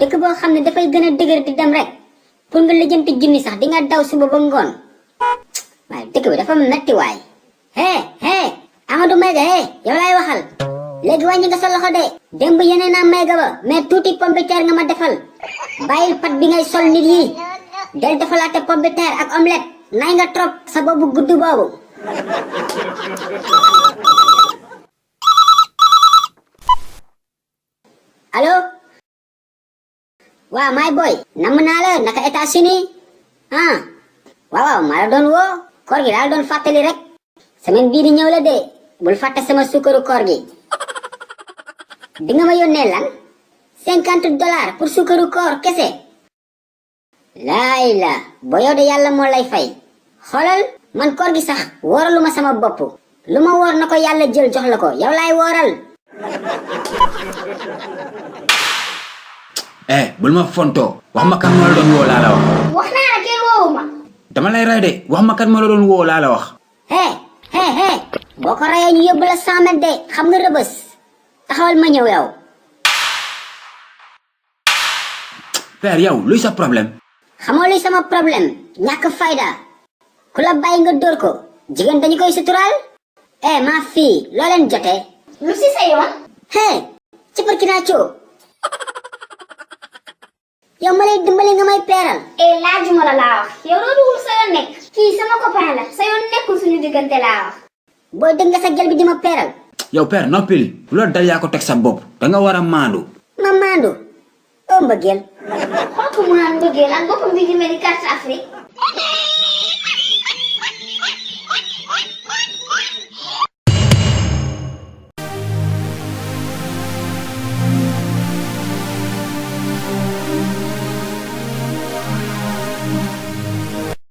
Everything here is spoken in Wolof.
dëkk boo xam ne dafay gën a dëgër di dem rek pour nga lijjanti junni sax di nga daw suba ba ngoon waaye dëkk bi dafa metti waay. Amadou Mbengue yow laay waxal léegi wàññi nga sa loxo de démb yeneen naa Mbengue ba mais tuuti pomme de terre nga ma defal bàyyil pat bi ngay sol nit yi del defalaate pomme de terre ak omelette nay nga trop sa boobu gudd boobu. allo waaw my boy namm naa la naka États-Unis waaw maa la doon woo koor gi daal doon fàttali rek semaine bii di ñëw la de bul fàtte sama sukkaru koor gi di nga ma yónnee lan $50 pour sukkaru koor kese laay la boo yow de yàlla moo lay fay xoolal man koor gi sax wooraluma sama bopp lu ma woor na ko yàlla jël jox la ko yow laay wooral. bul ma fonto wax ma kan moo la doon woo laa la wax. wax naa la kenn woowu ma. dama lay ray de wax ma kan moo la doon woo laa la wax. boo ko rayee ñu yóbbu la 100 mètres de xam nga rëbës taxawal ma ñëw yow. père yow luy sa problème. xamoo luy sama problème ñàkk fayda ku la bàyyi nga dóor ko jigéen dañu koy suturaal. ma fille loo leen jotee. lu si sa yoon. ci Burkina Faso. yow ma lay dimbali nga may peeral. laajuma la laa wax yow loolu wul sa yoon nekk. kii sama copain la sa yoon nekkul suñu diggante laa wax. booy dëgg nga sa gel bi di ma peeral. yow père noppil lu la dal yaa ko teg sa bopp danga war a maandu. ma maandu. mbëggeel. xool ko mu naan mbëggeel ak boppam bi di mel ni carte Afrique.